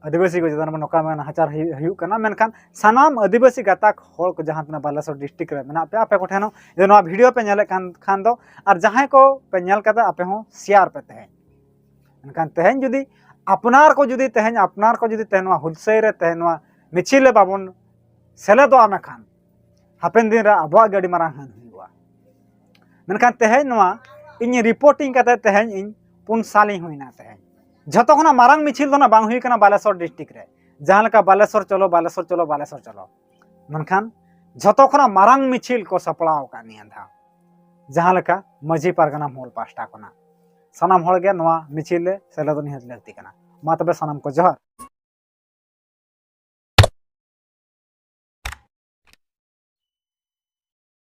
ᱟᱹᱫᱤᱵᱟᱹᱥᱤ ᱠᱚ ᱪᱮᱛᱟᱱ ᱨᱮ ᱱᱚᱝᱠᱟ ᱢᱮ ᱱᱟᱦᱟᱪᱟᱨ ᱦᱩᱭᱩᱜ, ᱦᱩᱭᱩᱜ ᱠᱟᱱᱟ᱾ ᱢᱮᱱᱠᱷᱟᱱ ᱥᱟᱱᱟᱢ ᱟᱹᱫᱤᱵᱟᱹᱥᱤ ᱜᱟᱛᱟᱠ ᱦᱚᱲ ᱠᱚ ᱡᱟᱦᱟᱸ ᱛᱤᱱᱟᱹᱜ ᱵᱟᱞᱮᱥᱚᱨ ᱰᱤᱥᱴᱨᱤᱠᱴ ᱨᱮ ᱢᱮᱱᱟᱜ ᱯᱮᱭᱟ, ᱟᱯᱮ ᱠᱚᱴᱷᱮᱱ ᱦᱚᱸ ᱡᱩᱫᱤ ᱱᱚᱣᱟ ᱵᱷᱤᱰᱤᱭᱳ ᱯᱮ ᱧᱮᱞᱮᱫ ᱠᱟᱱ ᱠᱷᱟᱱ ᱫᱚ, ᱟᱨ ᱡᱟᱦᱟᱸᱭ ᱠᱚ ᱯᱮ ᱧᱮᱞ ᱠᱟᱫᱟ, ᱟᱯᱮ ᱦᱚᱸ ᱥᱮᱭᱟᱨ ᱯᱮ ᱛᱮᱦᱮᱧ᱾ ᱢᱮᱱᱠᱷᱟᱱ ᱛᱮᱦᱮᱧ ᱡᱩᱫᱤ ᱟᱯᱱᱟᱨ ᱠᱚ ᱡᱩᱫᱤ ᱛᱮᱦᱮᱧ, ᱟᱯᱱᱟᱨ ᱠᱚ ᱡᱩᱫᱤ ᱛᱮᱦᱮᱧ ᱱᱚᱣᱟ ᱦᱩᱞᱥᱟᱹᱭ ᱨᱮ ᱛᱮᱦᱮᱧ ᱱᱚᱣᱟ ᱢᱤᱪᱷᱤᱞ ᱨᱮ ᱵᱟᱵᱚᱱ ᱥᱮᱞᱮᱫᱚᱜᱼᱟ, ᱢᱮᱱᱠᱷᱟᱱ ᱦᱟᱯᱮᱱ ᱫᱤᱱ ᱨᱮ ᱟᱵᱚᱣᱟᱜ ᱜᱮ ᱟᱹᱰᱤ ᱢᱟᱨᱟᱝ ᱦᱟᱹᱱ ᱦᱩᱭᱩᱜᱼᱟ᱾ ᱢᱮᱱᱠᱷᱟᱱ ᱛᱮᱦᱮᱧ ᱱᱚᱣᱟ ᱤᱧ ᱨᱤᱯᱳᱨᱴᱤᱝ ᱠᱟᱛᱮ ᱛᱮᱦᱮᱧ ᱤᱧ ᱯᱩᱱ ᱥᱟᱞᱤᱧ ᱦᱩᱭᱱᱟ᱾ ᱛᱮᱦᱮᱧ ᱡᱷᱚᱛᱚ ᱠᱷᱚᱱᱟᱜ ᱢᱟᱨᱟᱝ ᱢᱤᱪᱷᱤᱞ ᱫᱚ ᱱᱟᱜ ᱵᱟᱝ ᱦᱩᱭ ᱠᱟᱱᱟ ᱵᱟᱞᱮᱥᱚᱨ ᱰᱤᱥᱴᱨᱤᱠᱴ ᱨᱮ, ᱡᱟᱦᱟᱸ ᱞᱮᱠᱟ ᱵᱟᱞᱮᱥᱚᱨ ᱪᱚᱞᱚ, ᱵᱟᱞᱮᱥᱚᱨ ᱪᱚᱞᱚ, ᱵᱟᱞᱮᱥᱚᱨ ᱪᱚᱞᱚ᱾ ᱢᱮᱱᱠᱷᱟᱱ ᱡᱷᱚᱛᱚ ᱠᱷᱚᱱᱟᱜ ᱢᱟᱨᱟᱝ ᱢᱤᱪᱷᱤᱞ ᱠᱚ ᱥᱟᱯᱲᱟᱣ ᱟᱠᱟᱫ ᱱᱤᱭᱟᱹ ᱫᱷᱟᱣ, ᱡᱟᱦᱟᱸ ᱞᱮᱠᱟ ᱢᱟᱹᱡᱷᱤ ᱯᱟᱨᱜᱟᱱᱟ ᱢᱚᱦᱚᱞ ᱯᱟᱦᱴᱟ ᱠᱷᱚᱱᱟᱜ᱾ ᱥᱟᱱᱟᱢ ᱦᱚᱲ ᱜᱮ ᱱᱚᱣᱟ ᱢᱤᱪᱷᱤᱞ ᱨᱮ ᱥᱮᱞᱮᱫᱚᱜ ᱱᱤᱦᱟᱹᱛ ᱞᱟᱹᱠᱛᱤ ᱠᱟᱱᱟ᱾ ᱢᱟ ᱛᱚᱵᱮ ᱥᱟᱱᱟᱢ ᱠᱚ ᱡᱚᱦᱟᱨ᱾